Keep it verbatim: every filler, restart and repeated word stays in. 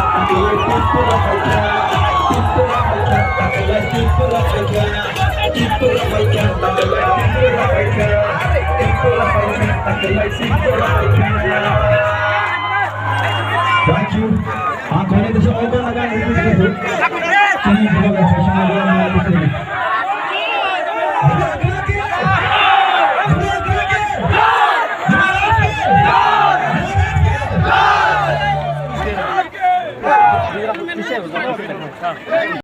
Thank you. Ang kaya na siya, okay na kaya, ito, ito, ito. Chini, ito, ito, ito, ito, ito, ito.